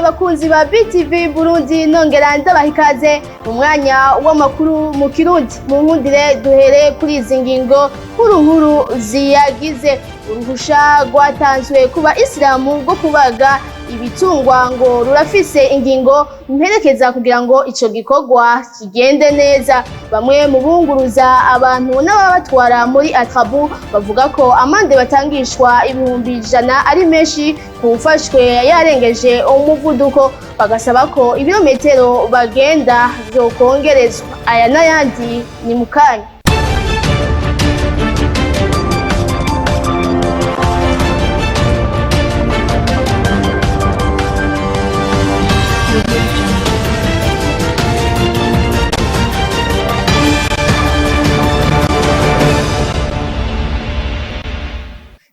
Bakunzi ba BTV Burundi, nongera ndabaha ikaze mu mwanya w'amakuru mu Kirundi. Mu nkundire duhere kuri izi ngingo nkuru nkuru ziyagize: uruhusha rwatanzwe kuba isilamu rwo kubaga ibitungwa ngo rurafise ingingo mperekeza kugira ngo ico gikorwa kigende neza. Bamwe mu bunguruza abantu n'ababatwara muri Atrabu bavuga ko amande batangishwa 100,000 ari menshi ku ufashwe yarengeje umuvuduko, bagasaba ko ibirometero bagenda vyokongerezwa. Aya n'ayandi ni mu kanya.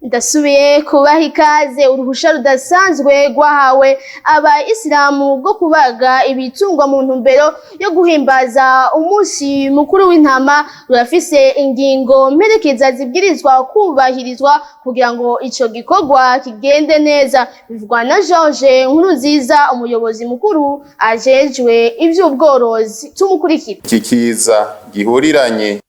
Ndasubiye kubaha ikaze. Uruhusha rudasanzwe rwahawe abayisilamu rwo kubaga ibitungwa mu ntumbero yo guhimbaza umunsi mukuru w'intama rurafise ingingo mperekeza zibwirizwa kubahirizwa kugira ngo ico gikorwa kigende neza, bivugwa na George Nkurunziza, umuyobozi mukuru ajejwe ivy'ubworozi. Tumukurikire. Iki kiza gihuriranye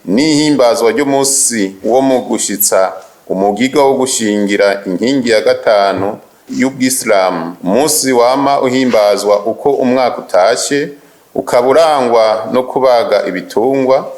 n'ihimbazwa ry'umunsi wo mu gushitsa umugiga wo gushingira inkingi ya gatanu y'ubwisilamu, umunsi wama uhimbazwa uko umwaka utashe, ukaba urangwa no kubaga ibitungwa.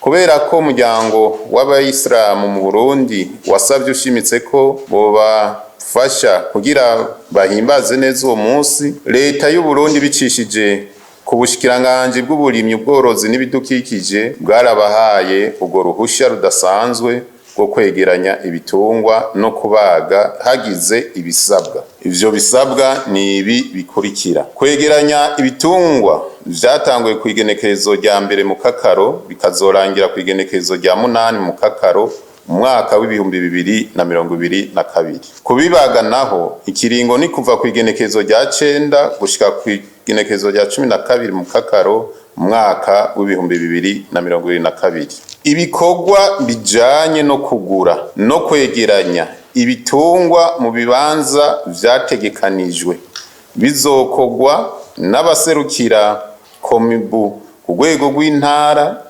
Kubera ko umuryango w'abayisilamu mu Burundi wasavye ushimitse ko bobafasha kugira bahimbaze neza uwo munsi, leta y'u Burundi bicishije ku bushikiranganji bw'uburimyi, ubworozi n'ibidukikije bwarabahaye urwo ruhusha rudasanzwe rwo kwegeranya ibitungwa no kubaga hagize ibisabwa. Ivyo bisabwa ni ibi bikurikira: kwegeranya ibitungwa vyatanguye kw'igenekerezo rya 1 mu Kakaro, bikazorangira kw'igenekerezo rya 8 mu Kakaro umwaka w'2022. Kubibaga naho ikiringo ni kuva kw'igenekerezo rya 9 gushika kw'igenekerezo rya 12 mu Kakaro umwaka w'2022. Ibikorwa bijanye no kugura no kwegeranya ibitungwa mu bibanza vyategekanijwe bizokorwa n'abaserukira Komibu ku rwego rw'intara,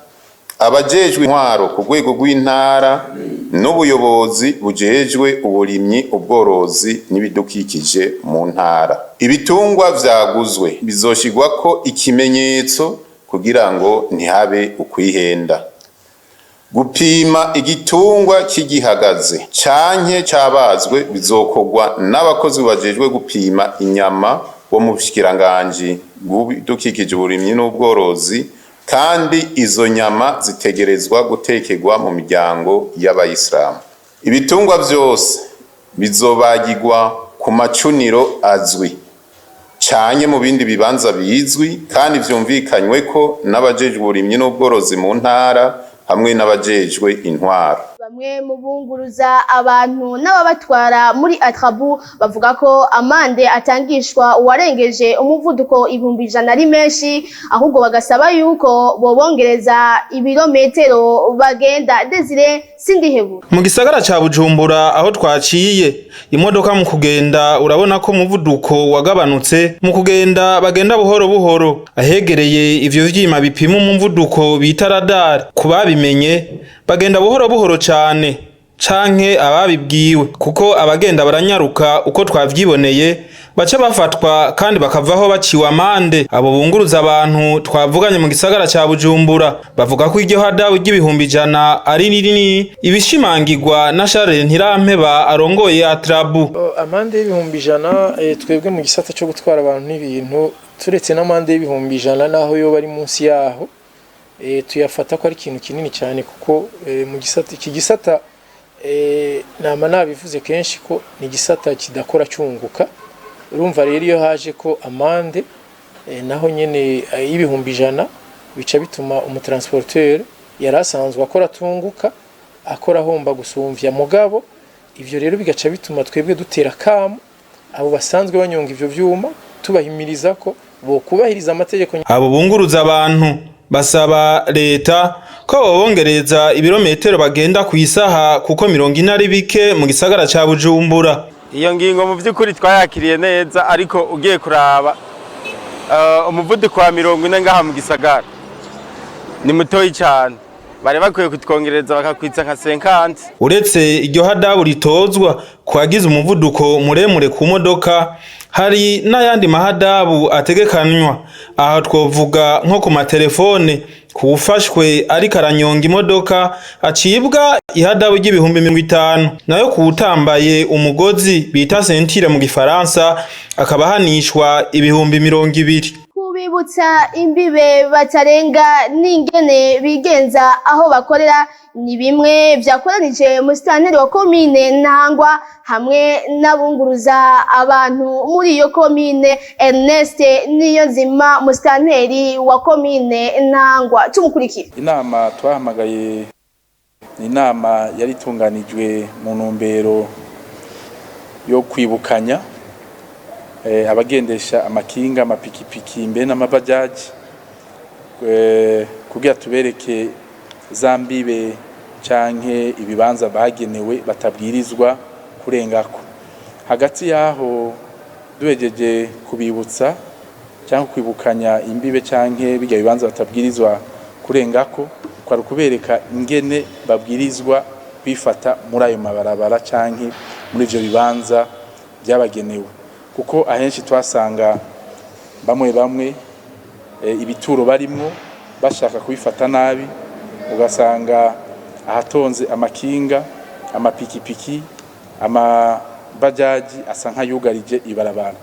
abajejwe intwaro ku rwego rw'intara n'ubuyobozi bujejwe uburimyi, ubworozi n'ibidukikije mu ntara. Ibitungwa vyaguzwe bizoshirwako ikimenyetso kugira ngo ntihabe ukwihenda. Gupima igitungwa kigihagaze canke cabazwe bizokorwa n'abakozi bajejwe gupima inyama bo mu bushikiranganji bw'ibidukikije, uburimyi n'ubworozi, kandi izo nyama zitegerezwa gutekerwa mu miryango y'abayisilamu. Ibitungwa vyose bizobagirwa ku macuniro azwi canke mu bindi bibanza bizwi kandi vyumvikanyweko n'abajejwe uburimyi n'ubworozi mu ntara hamwe n'abajejwe intwaro. Bamwe mu bunguruza abantu n'ababatwara muri Atrabu bavuga ko amande atangishwa uwarengeje umuvuduko 100,000 ari menshi, ahubwo bagasaba yuko bobongereza ibirometero bagenda. Desire Sindihebura. Mu gisagara ca Bujumbura aho twaciye imodoka mu kugenda, urabona ko umuvuduko wagabanutse mu kugenda, bagenda buhoro buhoro. Ahegereye ivyo vyima bipima umuvuduko bita radar, ku babimenye bagenda buhoro buhoro cane canke ababibwiwe, kuko abagenda baranyaruka uko twavyiboneye baca bafatwa kandi bakavaho baciwe amande. Abo bunguruza abantu twavuganye mu gisagara ca Bujumbura bavuga ko iryo hadabu ry'100,000 ari rinini, ibishimangirwa na Charles Ntirampeba arongoye Atrabu. Amande y'100,000, twebwe mu gisata co gutwara abantu n'ibintu, turetse n'amande y'100,000 naho yoba ari munsi yaho, tuyafata ko ari ikintu kinini cyane, kuko mu gisata iki gisata, nama nabivuze kenshi ko ni igisata kidakora cyunguka. Urumva rero iyo haje ko amande naho nyene y'100,000, bica bituma umutransporteur yari asanzwe akora atunguka akora ahomba gusumvya. Mugabo ivyo rero bigaca bituma twebwe dutera kamo abo basanzwe banyonga ivyo vyuma, tubahimiriza ko bokubahiriza amategeko. Abo bunguruza abantu basaba leta ko bobongereza ibirometero bagenda ku isaha, kuko 40 ari bike mu gisagara ca Bujumbura. Iyo ngingo mu by'ukuri twayakiriye neza, ariko ugiye kuraba umuvuduko wa 40 ngaha mu gisagara ni mutoyi cyane, bari bakwiye kutwongereza bakakwitsa nka 50. Uretse iryo hadabu ritozwa kuwagize umuvuduko muremure ku modoka, hari n'ayandi mahadabu ategekanywa. Aha twovuga nko ku matelefone, kuwufashwe ariko aranyonga imodoka acibwa ihadabu ry'ibihumbi 50, nayo kuwutambaye umugozi bita ceinture mu gifaransa akaba ahanishwa ibihumbi 20. Kubibutsa imbibe batarenga n'ingene bigenza aho bakorera ni bimwe vyakoranije musitanteri wa komine Ntahangwa hamwe n'abunguruza abantu muri iyo komine. Ernest Niyonzima, musitanteri wa komine Ntahangwa, tumukurikire. Inama twahamagaye ni inama yari itunganijwe mu ntumbero yo kwibukanya abagendesha amakinga, amapikipiki mbere n'amabajaji, kugira tubereke za mbibe canke ibibanza bagenewe batabwirizwa kurengako. Hagati yaho duhejeje kubibutsa cyangwa kwibukanya imbibe canke bijya bibanza batabwirizwa kurengako, kwari kubereka ingene babwirizwa kwifata muri ayo mabarabara canke muri ivyo bibanza byabagenewe, kuko ahenshi twasanga bamwe bamwe ibituro barimwo bashaka kubifata nabi, ugasanga ahatonze amakinga, amapikipiki, amabajaji asa nk'ayugarije ibarabara.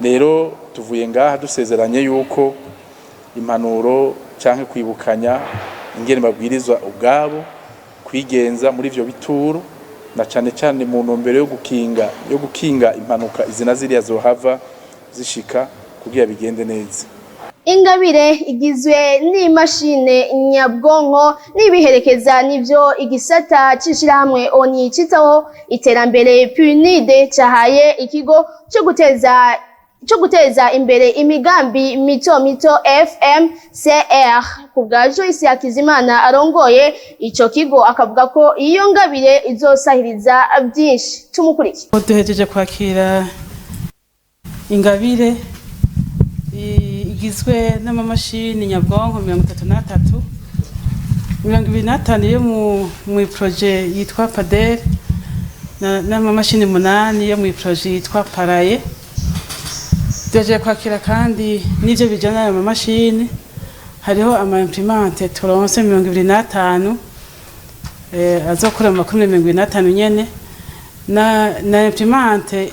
Rero tuvuye ngaha dusezeranye yuko impanuro canke kwibukanya ingene babwirizwa ubwabo kwigenza muri ivyo bituro, na cane cane mu ntumbero yo gukinga impanuka izi na ziriya zohava zishika, kugira bigende neza. Ingabire igizwe n'imashine nyabwonko n'ibiherekeza nivyo igisata c'ishirahamwe ONU citaho iterambere PNUD cahaye ikigo co guteza imbere imigambi mito mito FMCR. Ku bwa Joyce Hakizimana arongoye ico kigo, akavuga ko iyo ngabire izosahiriza byinshi. Tumukurikire. Duhejeje kwakira ingabire igizwe n'amamashini nyabwonko 33, 25 yo mu projet yitwa PADER n'amamashini 8 yo mu projet yitwa PARAYE. Duhejeje kwakira kandi n'ivyo bijana n'ayo mamashini, hariho ama imprimante turonse 25, azokora mu makumyabiri 25 nyene, na imprimante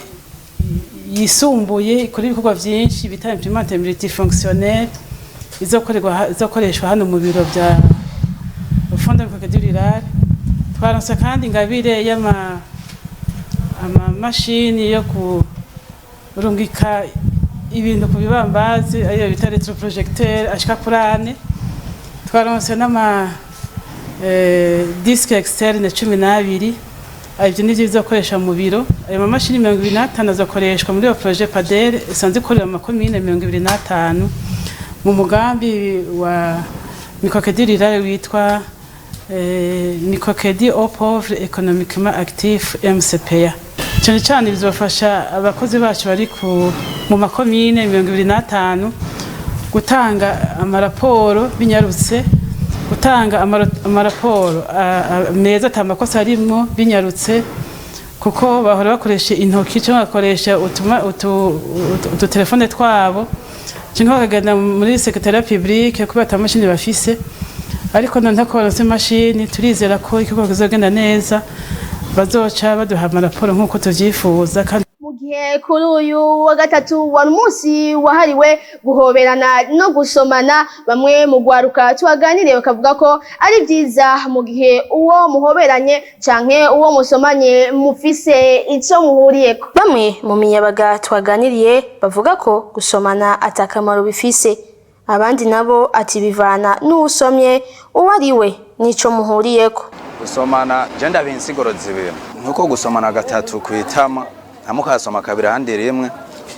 yisumbuye ikora ibikorwa vyinshi bita imprimante multifonctionnelle, izokoreshwa hano mu biro bya Fonds de Rural. Twaronse kandi ingabire y'ama amamashini yo kurungika ibintu ku bibambazi, ariyo bita rétroprojecteur, ashika kuri ane. Twaronse n'ama disque externe 12. Ivyo nivyo bizokoresha mu biro. Ayo mamashini 25 azokoreshwa muri iyo projet PADER isanzwe ikorera mu makomine 25 mu mugambi wa microcrédit rural witwa microcrédit aux pauvres économiquement actifs, MCPA. Cyane cyane bizofasha abakozi bacu bari mu makomine 25 gutanga amaraporo binyarutse, gutanga amaraporo meza ata makosa arimwo binyarutse, kuko bahora bakoresha intoki cyangwa bagakoresha ututelefone twabo cyangwa bakagenda muri secrétariat public kubera ata mashini bafise. Ariko none ko baronse imashini, turizera ko igikorwa kizogenda neza, bazoca baduha amaraporo nk'uko tuvyifuza kandi. Mu gihe kuri uyu wa gatatu wari umunsi wahariwe guhoberana no gusomana, bamwe mu rwaruka tubaganiriye bakavuga ko ari byiza mu gihe uwo muhoberanye canke uwo musomanye mufise ico muhuriyeko. Bamwe mu miyabaga twaganiriye bavuga ko gusomana atakamaro bifise, abandi nabo ati bivana n'uwusomye uwo ari we n'ico muhuriyeko. Gusomana je ndabiha insiguro zibiri, nkuko gusomana gatatu ku itama hamwe ukasoma kabiri ahandi rimwe,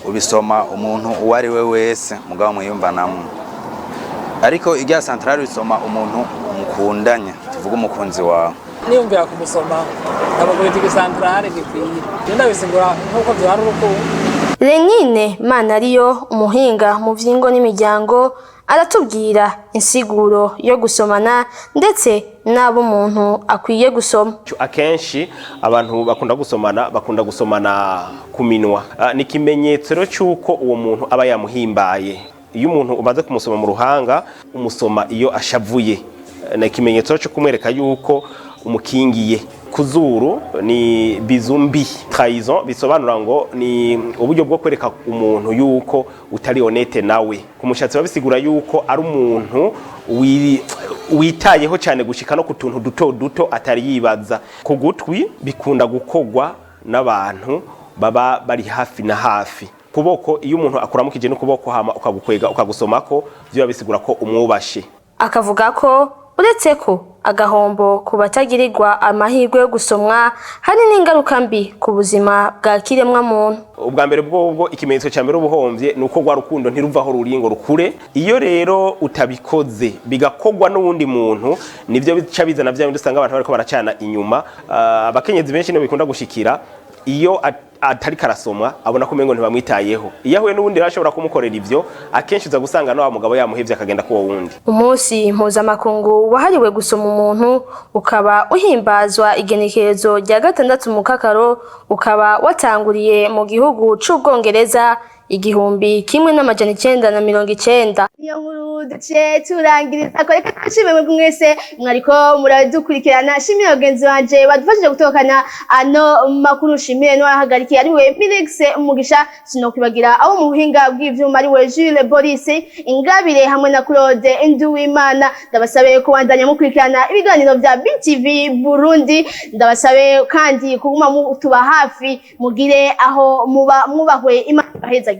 ubisoma umuntu uwo ari we wese mugabo mwiyumvanamwo, ariko irya centrale ubisoma umuntu mukundanye, tuvuga umukunzi wawe. Niyumvira kumusoma ndamugurira igisantarare gikwiye. Je ndabisigura nk'uko vyari urukundo. Lenine Manariyo, umuhinga mu vy'ingo n'imiryango, aratubwira insiguro yo gusomana ndetse n'abo umuntu akwiye gusoma. Akenshi abantu bakunda gusomana, bakunda gusomana ku minwa. Ni ikimenyetso rero cy'uko uwo muntu aba yamuhimbaye. Iyo umuntu umaze kumusoma mu ruhanga, umusoma iyo ashavuye, ni ikimenyetso cyo kumwereka yuko umukingiye. Kuzuru ni bisou mbi, trahison, bisobanura ngo ni uburyo bwo kwereka umuntu yuko utari honnête nawe. Ku mushatsi babisigura yuko ari umuntu witayeho cyane gushika no ku tuntu duto duto atari yibaza. Ku gutwi bikunda gukogwa n'abantu baba bari hafi na hafi. Kuboko, iyo umuntu akuramukije n'ukuboko hama ukagukwega ukagusomako, byo bisigura ko umwubashe. Akavuga ko uretse ko agahombo ku batagirirwa amahirwe yo gusomwa, hari n'ingaruka mbi ku buzima bwa kiremwa muntu. Ubwa mbere bwobwo, ikimenyetso cya mbere ubuhomvye ni uko rwa rukundo ntiruva aho ruri ngo rukure. Iyo rero utabikoze bigakogwa n'uwundi muntu, nivyo bica bizana vya bindi usanga abantu bariko baracana inyuma. Abakenyezi benshi nibo bikunda gushikira. Iyo atari karasomwa abona ko umengo ntibamwitayeho. Iyo ahuye n'uwundi rero ashobora kumukorera ivyo, akenshi uza gusanga na wa mugabo yamuhevye akagenda kuwo wundi. Umunsi mpuzamakungu wahariwe gusoma umuntu ukaba uhimbazwa igenekerezo rya 6 Mukakaro, ukaba watanguriye mu gihugu c'Ubwongereza 1990. Iyo nkuru duce turangiriza ko. Reka twishime mwebwe mwese mwariko muradukurikirana. Shimire bagenzi banje badufashije gutokana ano makuru, shimire n'uwahagarikiye ariwe Felix Mugisha. Sinokwibagira abo mu buhinga bw'ivyuma ariwe Jules Boris Ingabire hamwe na Claude Nduwimana. Ndabasabe kubandanya mukurikirana ibiganiro vya BTV Burundi. Ndabasabe kandi kuguma mutuba hafi, mugire aho muba mwubahwe. Imana ibahezagire.